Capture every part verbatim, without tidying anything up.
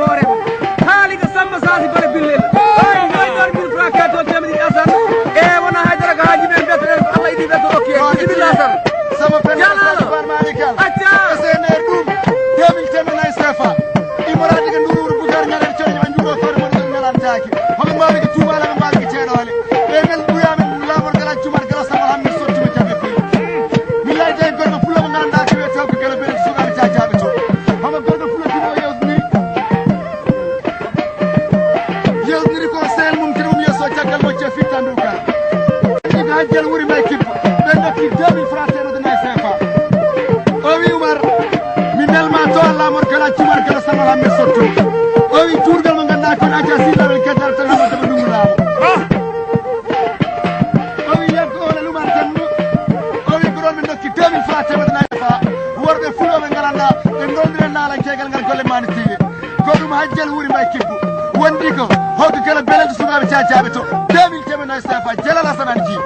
Hoore haali ko Samba Sasi Bale Billel. Ay, ay, ɗon mille francs, quatorze teemedde ɗiɗi Asan. E wona haydara ko haaji men ɓettoɗen ko Allah yiɗi ɓetto rokki en. Bismillah Asan. Sama pelle Jalaalo. Sasi Bale Malikal. Acca. S N R ɗum. Deux mille teemedde nayi sefa. Imorade ko nduru wuro Bukar ñaɗen coñe ɓe njuuro fawde mon ɗon ñalantaaki. Hoɓe mbaawi ko tuubaale, ɓe mbaawi ko ceeɗoole. Ɓe men ɓuya men laamor gala cumat gala samal hammi sottuma jaɓe koy. Mi layde gorko pullo mo ngannduɗaa ko wiyetee ko gala bere sukaaɓe jaajaaɓe to. Homo gorko pullo tino o yewtini. Yewtini ko sel mum tino mum yeso caggal mo ce fitta nduka. Ɗiɗo hajjal wuri may kippo. Ɓe nokki deux mille francs teemedde nayi sefa. O wi Umar, mi nelma to Allah mon kala cumat gala samal hammi sotto. O wi cuurgal mo ngannduɗaa kon aja silla ɓen keddal tan hamata ɓe ɗum laamo. O wi yebgo o lelumar temmo. O wi ko ɗon ɓe ndokki deux mille francs teemedde nayi fa. Worɓe fulɓe ɓe ngalanɗa ɓe ndondire naalankeegal ngal golle mani tiwi. Ko ɗum hajjal wuri mbay kibbu. Wondi ko hokka kala belel sukaaɓe cacaaɓe to deux mille teemedde nayi sefa jelal asanan ji.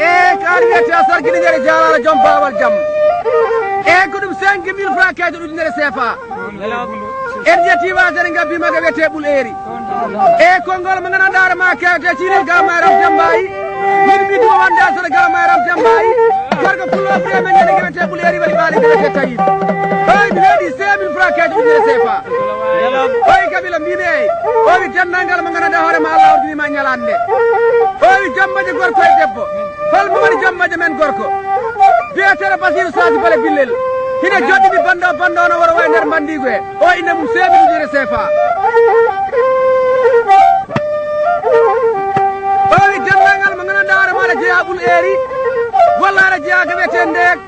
E ko ari wiyete a sarkini nder jaalala joom baawal jam. E ko ɗum cinq mille francs kayto ujunere sefa. En jetti wasere ngabbi maga wiyete ɓul eeri. E konngol mo ngana ndaara ma kayte cinin gala mayram jambayi. Min mi duwa wonde asara gala mayram jambayi. Gorko pullo breme ngene wiyete ɓul eeri wali ɓaali wiyete tawi. Oy mi weeɗi cinq mille francs kayto ujunere sefa. Oy kabila mbimi ey. Oy denndangal mo ngana nda hoore ma Allah ordini ma ñalande. O wi jammaje gorko e debbo. Holmo woni jammaje men gorko? Biyeteeɗo Basiru Sasi Bale Billel. Hino joɗɗini bando, bando no woro wayi nder mbandigo he. O inde mum seeɓi ujunere sefa. O wi denndangal mo ngana ndaara ma aɗa jeya ɓul eeri. Walla aɗa jeya ko wiyetee ndeek.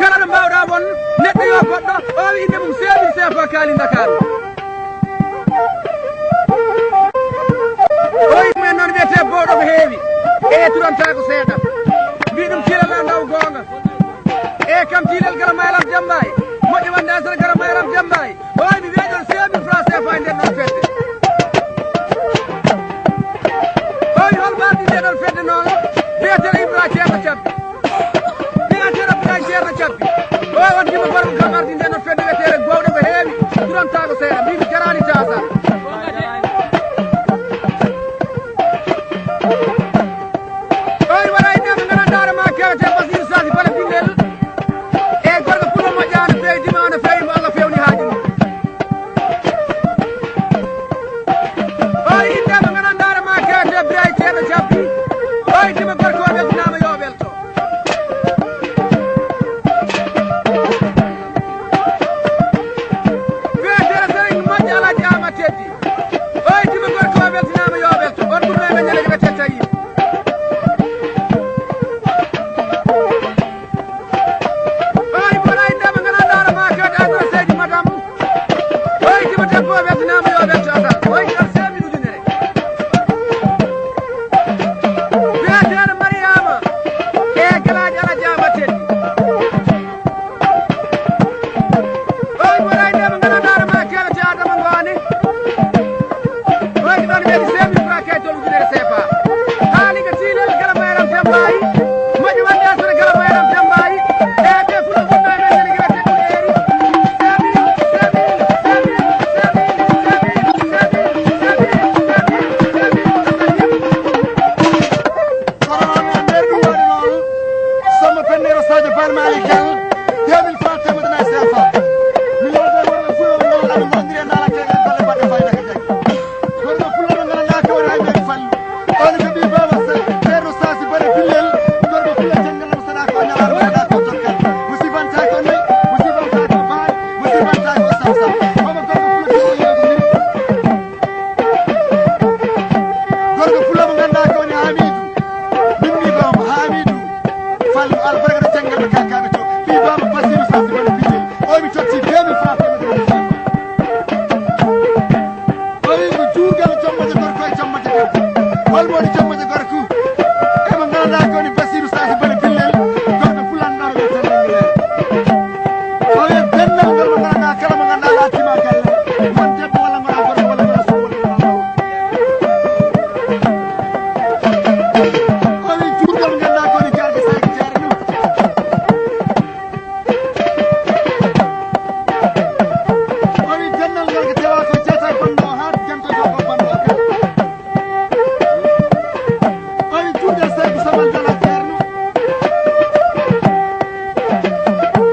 Kala ɗo mbawɗa won neɗɗo yo goɗɗo, o wi inde mum seeɓi sefa kaali Ndakaaru. O wi men noon wiyete bowɗo ko heewi. E turanta ko seeɗa. Mbi ɗum tilal na ndaw goonga. E kam tilal gara maylam jambayi. Moƴƴo wonde asara gara maylam jambayi. O wi mi weeɗon cinq mille francs sefa e nder ɗon fedde. O wi hol mbardi nde ɗon fedde noon? Biyeteeɗo Ibra Ceerno Cabbi. Biyeteeɗo Abdoulaye Ceerno Cabbi. O won dimo gorko kam ardi nde ɗon fedde wiyeteeɗo gowɗo ko heewi. Durantaako seeɗa. Mbimi jarani tasa. O wi waɗa e neɗɗo ngana ndaara ma kewete Basiru Sasi Bale Billel. E gorko pullo moƴƴa no feewi dima no feewi mo Allah fewni haaju mum. Oy, inde mo ngana ndaara ma kewte Biray Ceerno Cabbi. Oy, dima gorko o weltinaama yo welto. Mbayi, moƴƴi wonde e Senegal, Mayram Dembayi. E ɓe fulo gonno e men, ene ngira teɗɗude eri. Seeɗa, seeɗa, seeɗa, seeɗa, seeɗa. Kono noon, e nder ɗum waɗi noon, Samba Pennero Sadio Bal Malick Kane, deux mille francs, teemedere nayi C F A. Mi yewta e worɓe fulo ɓe ngannduɗaa ɓe ngondiri e naalankee e golle baɗɗe fayida ko jaggi. Gorko fulo mo ngannduɗaa ko woni Haymadu Fallu. On ko ɓii baaba Seerno Saasi Bari Pillel. Gorko fulo janngal mo saɗa ko ñalaa mo saɗa ko tokka. Musibantaa ko nayi, musibantaa ko baali, musibantaa ko samsam. Homo gorko fulo ko yeewu ni. Gorko fulo mo ngannduɗaa ko woni Haamidu. Min ɓii baaba Haamidu Fallu, albarka janngal mo kakaaɓe to. Ɓii baaba Basiru Saasi Bari Pillel. O mi totti deux mille francs. O wi ko juurgal jommajo gorko e jommajo debbo. Hol mo woni jommajo gorko? E mo ngannduɗaa ko woni Basiru Saasi Bale Pillel, gorko fulanɗo ɗo tan Lengleer. O wi bennal ngal mo ngannduɗaa kala mo ngannduɗaa laatiima galle, won debbo walla ngona gorko walla ngona suka walla ngona mawɗo. O wi juurgal ngannduɗaa ko woni Jarga Sayko Jaare ɗum. O wi dennal ngal ko tawa ko jeetay bonɗo haa janto ko bonɗo kala. O wi juuɗe Sayku Samal Dala Ceerno.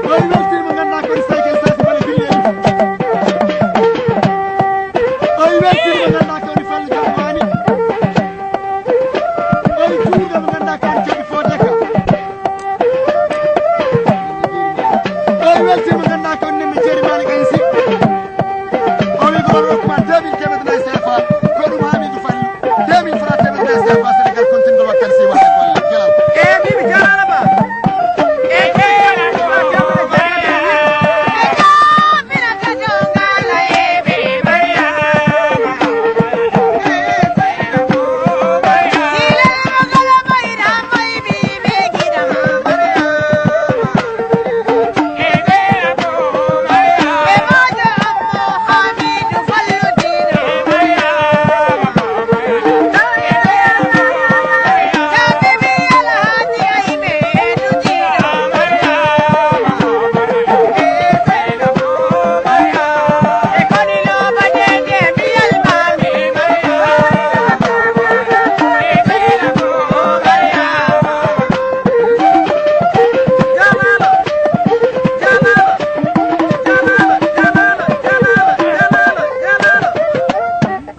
O wi weltin mo ngannduɗaa ko Saykel Saasi Bale Billel. O wi weltin mo ngannduɗaa ko Fallu Jambaani. O wi juuɗe mo ngannduɗaa ko Ceerno Fodeka. O weltima ganduɗa ko nenne Jeeri Malick Aly Sy. O wi ko ɗon rokkuma deux mille teemedere nayi C F A. Ko ɗum Hamidou Fall. Deux mille francs teemedere nayi C F A. Sénégal continue de wakkati si waɗa golle. Gelal. E mimi jarama. E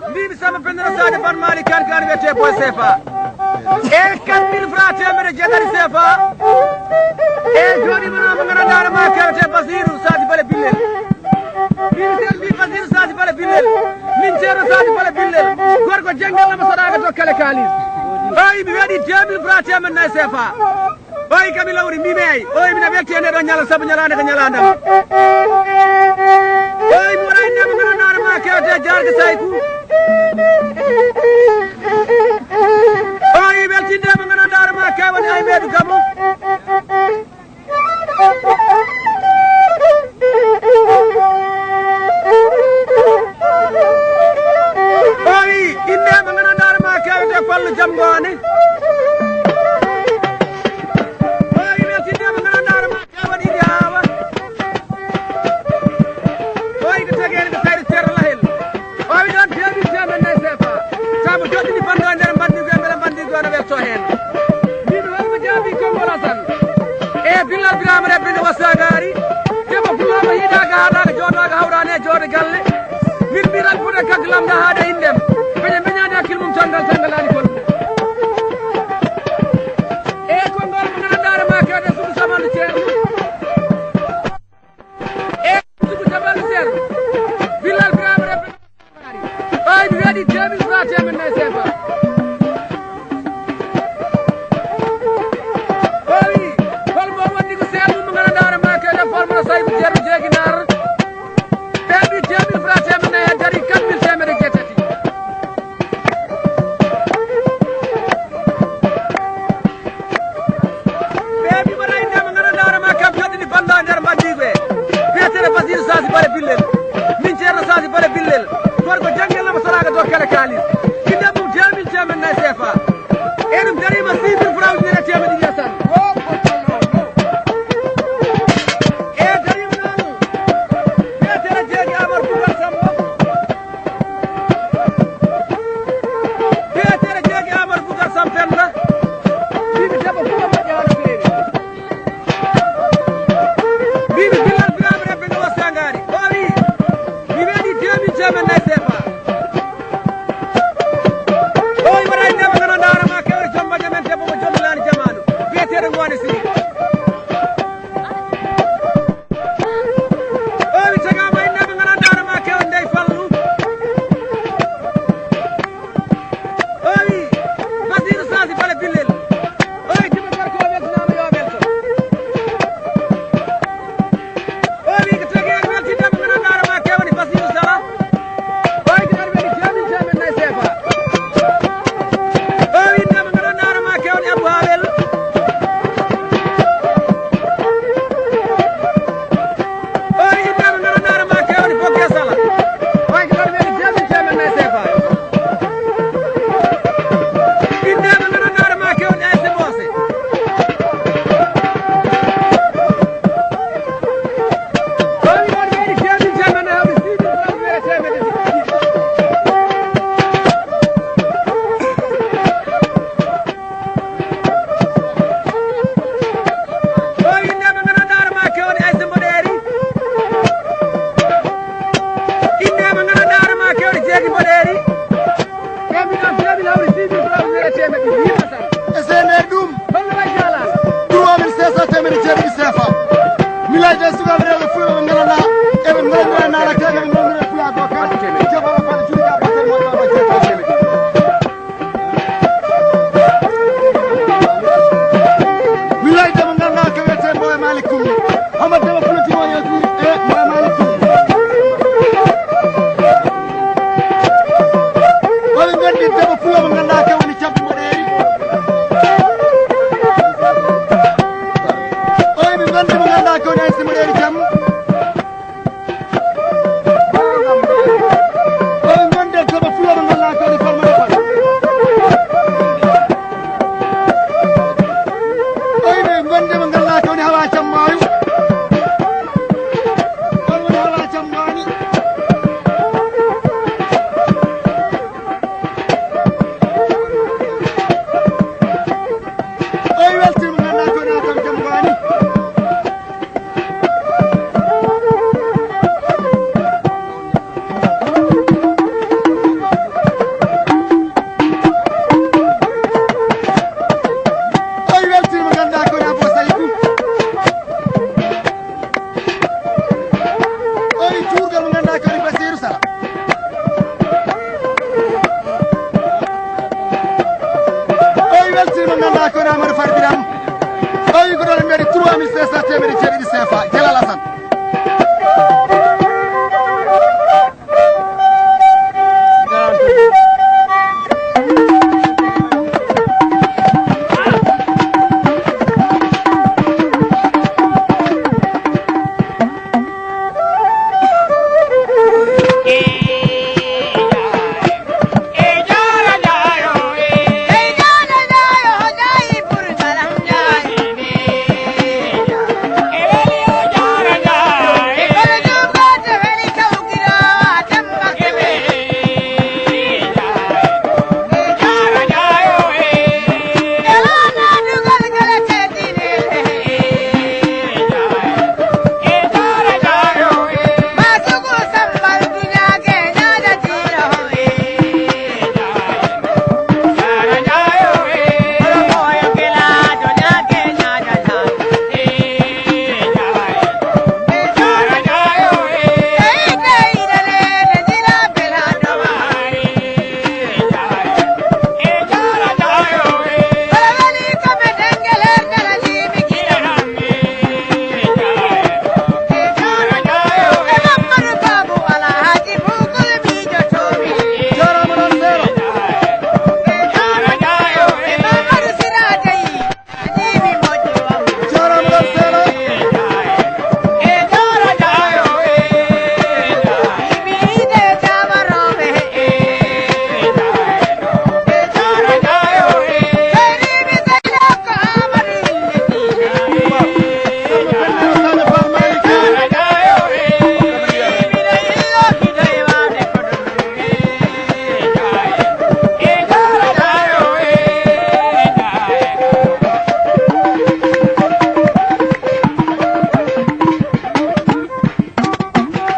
Mbimi Samba Penda no Sadio Ban Mali kan kan wiyete Boy Sefa. E quatre mille francs teemedere jeetati C F A. E jooɗi mo mo ngana dara ma kewte Basiru Sadio Bale Billel. Min sen mbi Basiru Sadio Bale Billel. Min Ceerno Sadio Bale Billel. Gorko janngal mo saɗaka to kala kalis. Ay mi waɗi deux mille francs teemedere nayi C F A. Oy kam mi lawri mbimi ay oy mina welti e nde ɗo ñalal sabu ñalande ko ñalandam. Oy mi waɗa innde mo gandanɗa ma kewte jarde sayku. Oy weltinde mo gandanɗa ma kewani ay meedu gamu. Oy innde mo gandanɗa ma kewte fallu jam goni. Oy weltinde mo gandanɗa ma kewani idi hawa. Oy de tegere de sayri terra lahel. Oy don tebi temen nay sefa. Sabu joddi bando nder bandi go mbele bandi go na welto hen. Min wonmo jaabi ko wala tan. Tere ngoone sigi. O wi tagaama inneeɓe ngana ndaara ma kew ndey fallu. O wi Basiru Saasi Bale Billel. O wi Juma Gorko o weltinaama yo welto. O wi ko tagi en weltindeeɓe ngana ndaara ma kew woni Basiru Sala. O wi ko ɗon weli teemin teemin nayi seefa. O wi inneeɓe ngana ndaara ma kew woni Abu Hawel. O wi inneeɓe ngana ndaara ma kew woni Bokke Sala. O wi ko ɗon weli teemin teemin nayi seefa. Inneeɓe ngana ndaara ma kew woni Ayse Boose. O inneeɓe ngana ndaara ma kew woni Ayse Mboɗeeri. Inneeɓe ngana ndaara ma kew woni Jeegi Mboɗeeri. Kamiɗo deux mille hawri six mille trois mille teemeɗɗe ɗiɗi. E C N R ɗum. Holno wayi jaalaa? Trois mille cinq cents teemeɗɗe jeeɗiɗi seefa. Milaji e sukaaɓe rewɓe Fulɓe ɓe ngalana, eɓe ngolnira naalateeɓe, eɓe ngolnira pulaago kala. Jaɓaɓe fale juuɗe ka batel mo ɗo jeeɗiɗi. Milaji demo ngal ngal ko wiyetee Mboye Malick Koumi. Hamad demo politique o yo juuɗe e Mboye Malick Koumi. Oɗon nganndi demo Fulɓe mo ngannduɗaa ko woni cabbi mboɗeeri. Oye, min nganndi mo ngannduɗaa ko woni Ayse Mboɗeeri Jam. Oye, min nganndi debbo Fulɓe mo ngannduɗaa ko woni Farmata Fall. Oye, min nganndi mo ngannduɗaa ko woni Hawa Cam Maayo. On woni Hawa Cam Maani. Oye, weltima, ngannduɗaa ko woni Hawa Cam Maani. Oye, weltima, ngannduɗaa ko woni Abou Saydou. Oye, cuurgal mo ngannduɗaa ko woni Basiru Sala. Oye, weltima, ngannduɗaa ko woni Amadou Far Biram. Oye, ko ɗon mbiɗa trois mille cinq cents teemeɗɗe jeeɗiɗi seefa. Jalal Assane.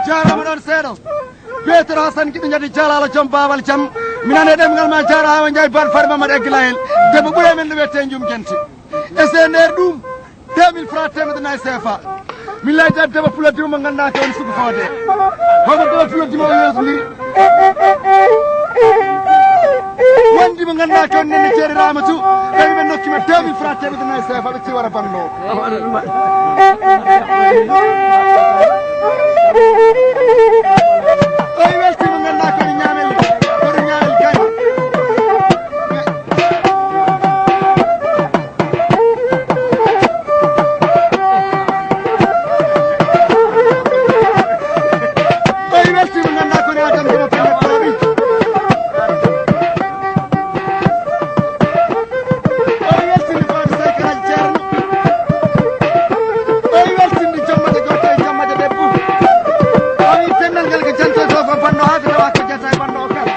Jaaraama ɗon seeɗa. Petro Hassan Giɗo Ñadi Jalaalo, joom baawal jam. Mi nana ɗemngal ma, jaaraama, Njaay Baal Fari Mamad Eggilayel. Debbo ɓuri e men no wiyetee Njum Genti. E sender ɗum, deux mille francs, teemedde nayi C F A. Min lay debbo pulodimo mo ngannduɗaa ko woni sugu fodde. Homo debbo pulodimo o yeesondiri. Wondi mo ngannduɗaa ko woni nenne ceeri Ramatu. Tawi ɓe nokki ma deux mille francs, teemedde nayi C F A, ɓe ci wara banno. O welti mo ngannduɗaa ko woni ñaamel, ko woni ñaamel gaño. Ɓay weltiima nganndaa ko ne Adam Deme Penda Kolobi. Ɓay weltiima Fatou Seye Karaji Ceerno. Ɓay weltiima jammata gorko e jammata debbo. Ɓay pennal ngal ko janto to ko banno haa ko tawa ko jata e banno o kala.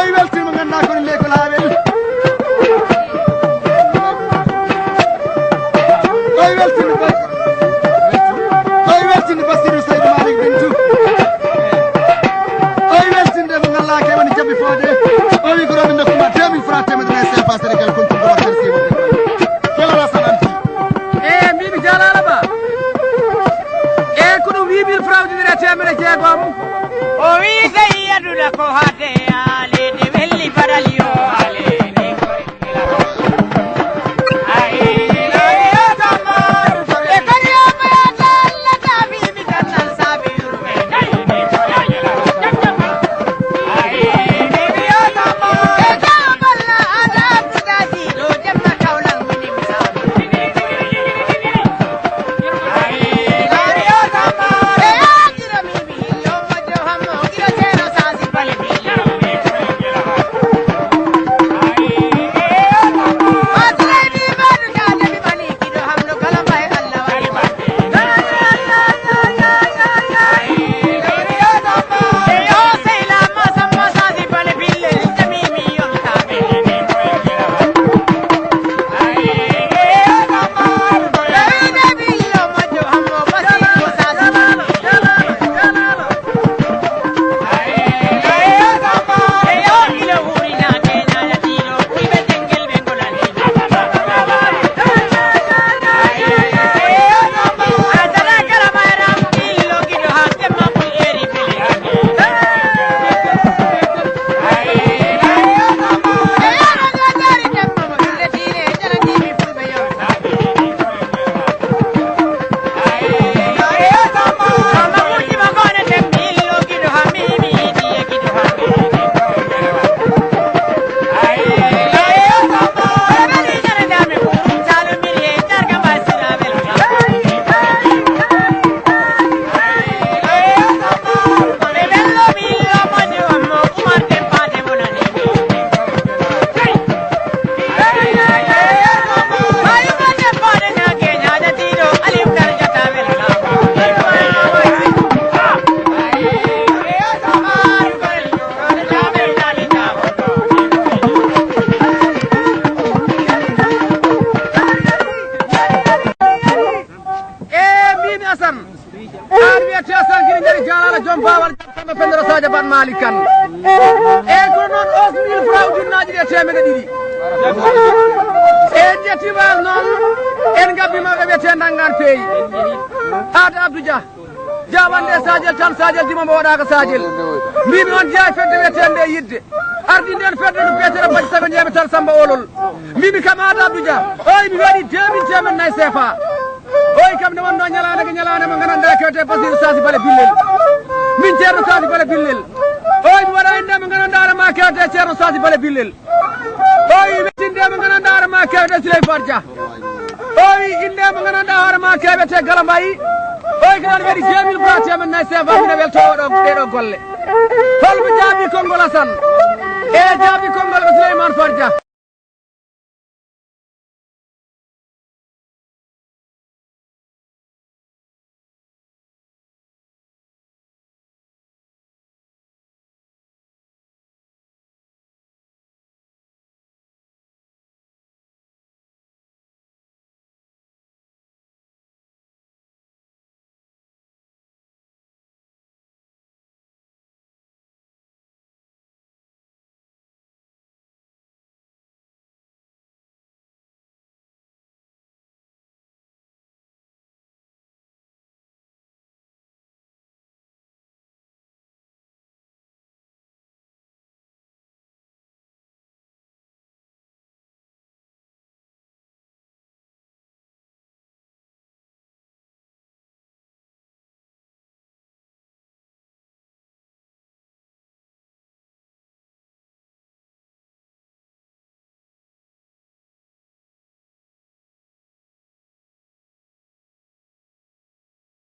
Oy weltiima nganndaa ko ne ley ko laawel. Oy weltiima Bas-, oy weltiima Bassirou Seydou Malick Bintou. Oy weltiima mo ngannduɗaa ko woni jaɓɓi fodde. O wi ko ɗo min ndokkuma deux mille francs, teemedde nayi C F A Sénégal, kontum ko Bassirou Seydou. Kala la sananti. E mbiimi jaaraama ba. E ko ɗum huit mille francs ujunere e teemedde jeegom. O wii sey aduna ko hade, aleede welli badal yo aleede. E mbiimi Asan. Aan wiyetee Asan Giri Njari Jaalaala, joom baawal, jam Samba Fendere Sadio Ban Malick Kane. E kono noon onze mille francs ujunnaaji ɗi e teemedde ɗiɗi. En njettiima noon, en ngabbiima ɓe wiyetee Ndanngaan Peeyi. Aada Abdou Dia. Jawande Sadio Tall, Sadio Dima mo waɗaaka Sadio. Mbiimi on jeyaa fedde wiyeteende e yidde. Ardi ndeen fedde no wiyeteende Baɗi Sago Ñeeme Tall Samba Olol. Mbiimi kam Aada Abdou Dia. Oy mi waɗi deux mille teemedde nayi C F A. Oy kam nde wonnoo ñalaande ko ñalaande mo nganndanɗaa kewte Basiru Saasi Bale Billel. Min Ceerno Saasi Bale Billel. Oy mi waɗa innde mo nganndanɗaa hoore ma kewte Ceerno Saasi Bale Billel. O wi wettinde mo nganndanɗaa hoore ma kewte Siley Farja. O wi innde mo nganndanɗaa hoore ma kewte Galambayi. O wi ko noon waɗi deux mille francs teemedde nayi C F A, mino weltoo oɗo, ɗeɗo golle. Holmo jaabi konngol Asan? E jaabi konngol ko Souleymane Farja.